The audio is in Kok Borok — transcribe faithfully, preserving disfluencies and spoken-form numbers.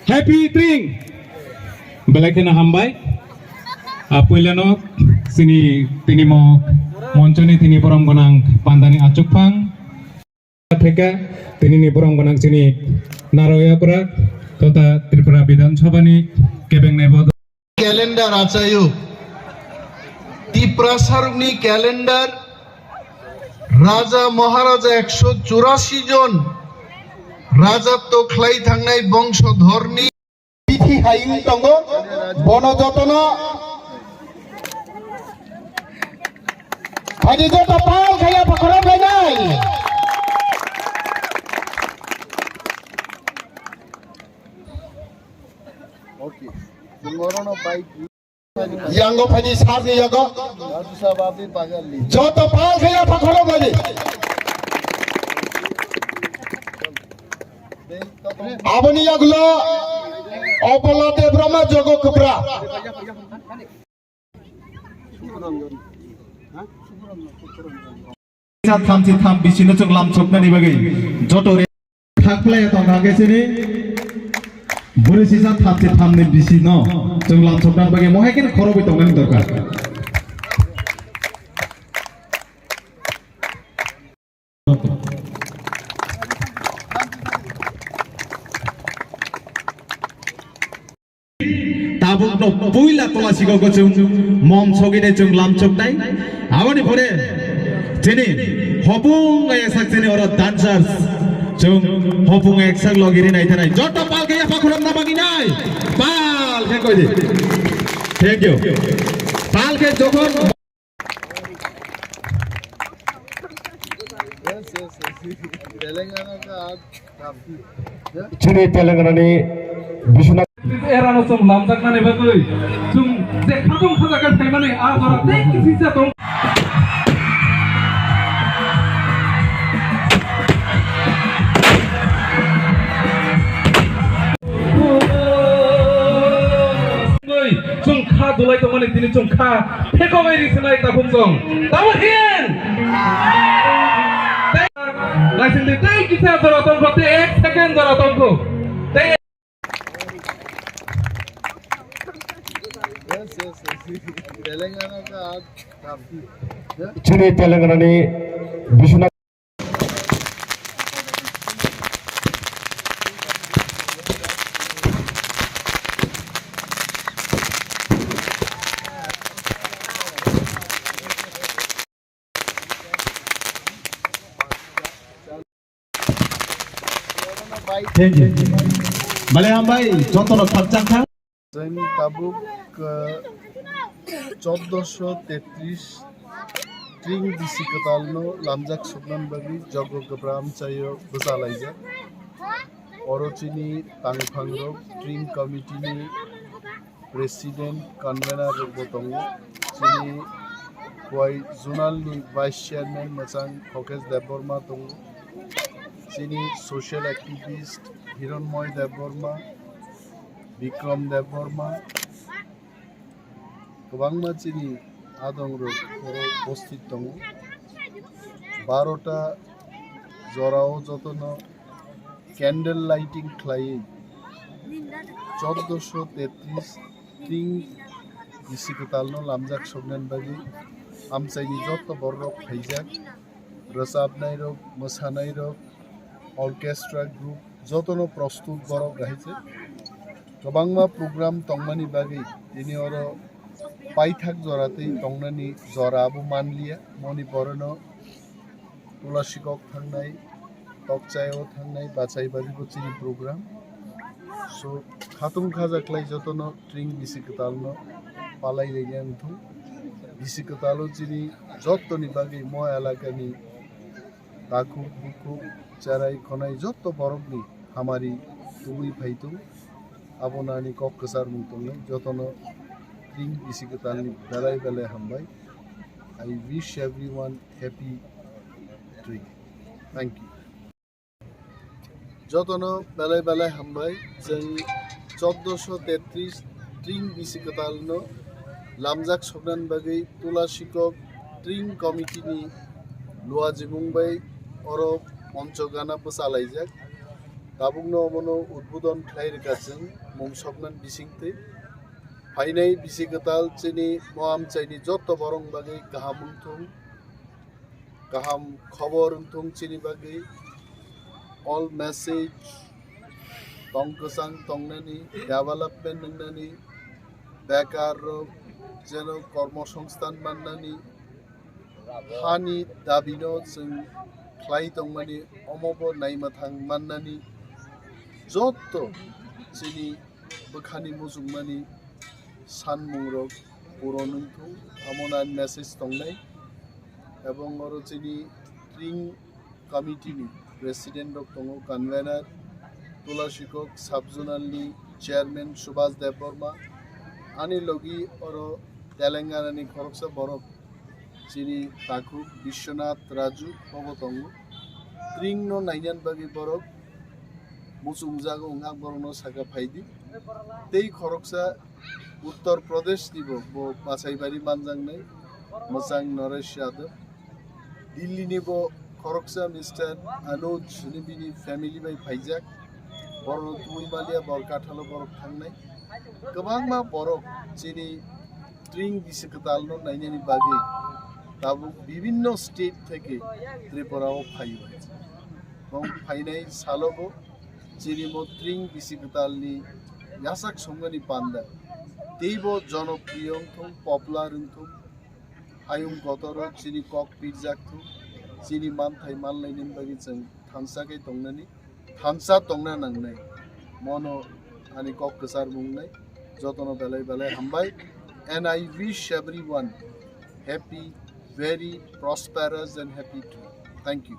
Happy Tring! Belai kheno hambai. Ah, puilano chini tini mo monchoni tini borom gwnang pandani achukphang. Theka tini ni borom gwnang chini Naro Yakura totha Tripura Bidhan Sabha ni kebengnai bo. Calendar achayo. Tiprasarokni calendar Raja Maharaja ekso churashi jon rajatw khlai thangnai bongsodhorni bithi hai wng tongo, bono jotono phaidi joto pal khaiya phakhoro khlainai. Okay. Chwng orono bai. Yango phaidi sarni yago. Joto pal khaiya phakhoro khlainai. Aboni yagulo Obola Debbarma, Jogo Kwbra. Sa thamchi tham bisino chwng lamsoknani bagwi joto re thakplai tong kha khe sini bwrwi sisa thamchi thamni bisino chwng lamsoknani bagwi mohai khe khorobwi tongnani dorkar. Tabuk no puila tola sigo chwng mom sogine chwng lamchok nai. Aboni pore chini hopung eksak chini oro dancers chwng hopung eksak logiri nai tanai. Joto pal khe yapha khulum na bagi nai. Pal khe koi di. Thank you. Pal khe jokhon Yes, yes, yes. Telangana ka aaj kafi hai. Chini Telangana ni Biswanath. Era no chwng lamjaknani bagwi chwng je khatung khajakha phaimani a jora tei kisi se tong. Chwng kha dulai tongmani tini chwng kha phekogwi ri sinai takhuk chwng. Tamo hin? Naising di tei kisa jora tongkho, tei ek second jora tongkho. Tei Yes, yes, yes. Telangana ka aaj kafi hai. Chini Telangana ni Biswanath Thank you. Bale hambai, jotono khakchang kha. Chwng tabuk, uh, chordoso tetris tring bisi kwtalno lamjak suknani bagwi Jogo Kwbra amchaio bwchalaijak. Oro chini tangphangrok tring committee ni president, convener rokbo tongo. Chini Khowai zonal ni vice chairman mwchang Khokesh Debbarma tongo. Chini social activist Hironmoy Debbarma, Bikram Debbarma, kwbangma chini adongrok oro upasthit tongo. Barota jorao jotono candle lighting khlaiwi chordoso tetris tring bisi kwtalno lamjak soknani bagwi amchaini joto bororok phaijak. Rwchapnairok, mwsanairok, orchestra group jotono prostut borok hai se. Kwbangma program tongmani bagwi tini oro paithak jora tei tongnani jora abo manliya. Moni porono Tulasikok thangnai, Tokchaio thangnai, bachai baribo chini program. So, khatung khaja khlai jotono tring bisi kwtalno palai rwya wngthung. Bisi kwtalo chini jottoni bagwi mo elakani takhuk, bukhuk, cherai, khonai jotto borokni hamari tubui phaitung. Abono ani kok kwcharmung tongnai. Jotono tring bisi kwtalni belai belai hambai. I wish everyone happy tring. Thank you. Jotono belai belai hambai. Chwng chordoso tetris tring bisi kwtalno lamjak soknani bagwi Tulasikok tring committee ni luajimung bai oro moncho gana bwchalaijak. Tabukno omono udbodon khlai rwkha chwng mung soknani bisingtwi. Phainai bisi kwtal chini mo amchaini joto borok bagwi kaham wngthung, kaham khobor wngthung chini bagwi. All message tong kwchang tongnani, development wngnani, bekar rok jeno kormo songsthan mannani, hani dabino chwng khlai tongmani, omobo naima thang mannani, joto chini bwkhani muchungmani sanmungrok puron wngthung, amo nai message tongnai. Ebong oro chini Tring committee ni president rok tongo, convener Tulasikok, sub zonal ni chairman Subhas Debbarma, ani logi oro Telangana ni khoroksa borok chini takhuk Biswanath Raju bobo tongo. Tring no nainani bagwi borok muchungjago, wngkha borokno saka phaidi. Tei khoroksa Uttar Pradesh ni bo, bo Basaibari manjaknai, mwchang Naresh Yadav. Delhi ni bo khoroksa Mister Anuj hwnwi bini family bai phaijak. Borokno tubui maliya, bor kathalo borok thangnai. Kwbangma borok chini Tring bisi kwtalno nainani bagwi tabuk bibinno state theke Tripura o phaio. Bong phainai salo bo chini mo Tring bisi kwtalni yasak songmani panda teibo jonopriyo wngthung, popular wngthung, hayung kotoro chini kok pirjakthung, chini manthai manlainani bagwi chwng thansa khe tongnani, thansa tongna nangnai. Mono ani kok kwchar mungnai, jotono belai belai hambai. And I wish everyone happy, very prosperous and happy too. Thank you.